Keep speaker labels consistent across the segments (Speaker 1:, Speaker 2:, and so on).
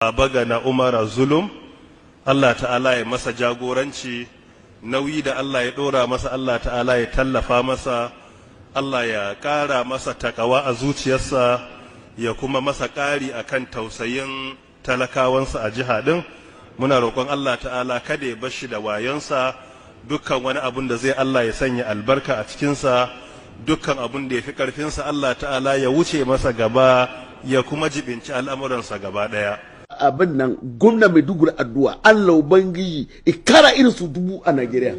Speaker 1: Babagana Umara Zulum, Allah Ta'ala ya masa jagoranci. Nauyi da Allah ya ɗora masa, Allah Ta'ala ya tallafa masa, Allah ya ƙara masa takawa a zuciyarsa, ya kuma masa ƙari akan tausayin talakawansa a jiha ɗin. Muna roƙon Allah Ta'ala kada ya bashi da wayonsa. Dukkan wani abun da zai, Allah ya sanya albarka a cikinsa. Dukkan abun da ya fi ƙarfinsa, Allah Ta'ala ya wuce masa gaba, ya kuma jibinci al'amuransa gaba ɗaya.
Speaker 2: Abin nan, gwamna Maiduguri, addu'a Allah Ubangiji ikara irin su 1000 a Najeriya.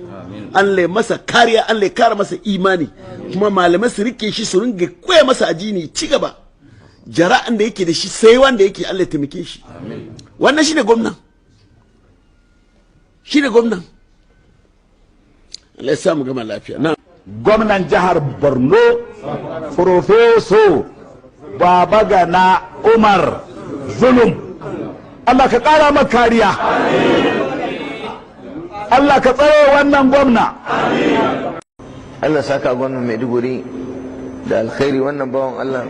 Speaker 2: Allah ya masa kariya, Allah ya kara masa imani, kuma malamai su rike shi, su ringa koya masa addini, ci gaba. Jara'an da yake da shi, sai wanda yake, Allah ya taimake shi. Wannan shine gwamna, shine gwamna. Allah ya sa mu gama lafiya na.
Speaker 3: Gwamnan jihar Borno, Professor Babagana Umar Zulum, Allah ka ƙara maka kariya, Allah ka tsare wannan gwamna.
Speaker 4: Allah saka gwamnan Maiduguri da alkhairi. Wannan bawan Allah,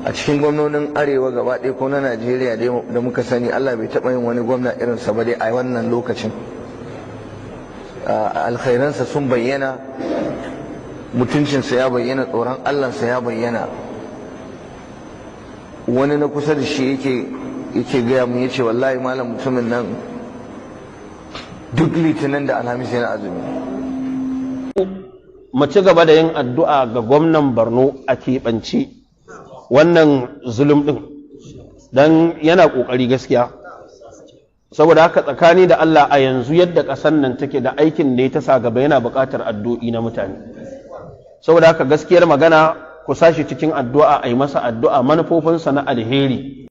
Speaker 4: a cikin gwamnonin arewa gaba ɗaya ko na Najeriya da muka sani, Allah bai taɓa yin wani gwamna irinsa ba dai a wannan lokacin. Alkhairansa sun bayyana, mutuncinsa ya bayyana, tsoron Allahnsa ya bayyana. Wani na kusa da shi yake gaya mun, yace, "Wallahi malam, mutumin nan duk Litinin da Alhamis yana azumi."
Speaker 5: Mu ci gaba da yin addu'a ga gwamnan Borno, a keɓance wannan Zulum ɗin, don yana ƙoƙari gaskiya. Saboda haka, tsakani da Allah, a yanzu yadda ƙasar nan take da aikin da ya ta sa gaba, yana buƙatar addu'o'i na mutane. Saboda haka, gaskiyar magana, ku sashi cikin addu'a, a yi masa addu'a manufofinsa na alheri.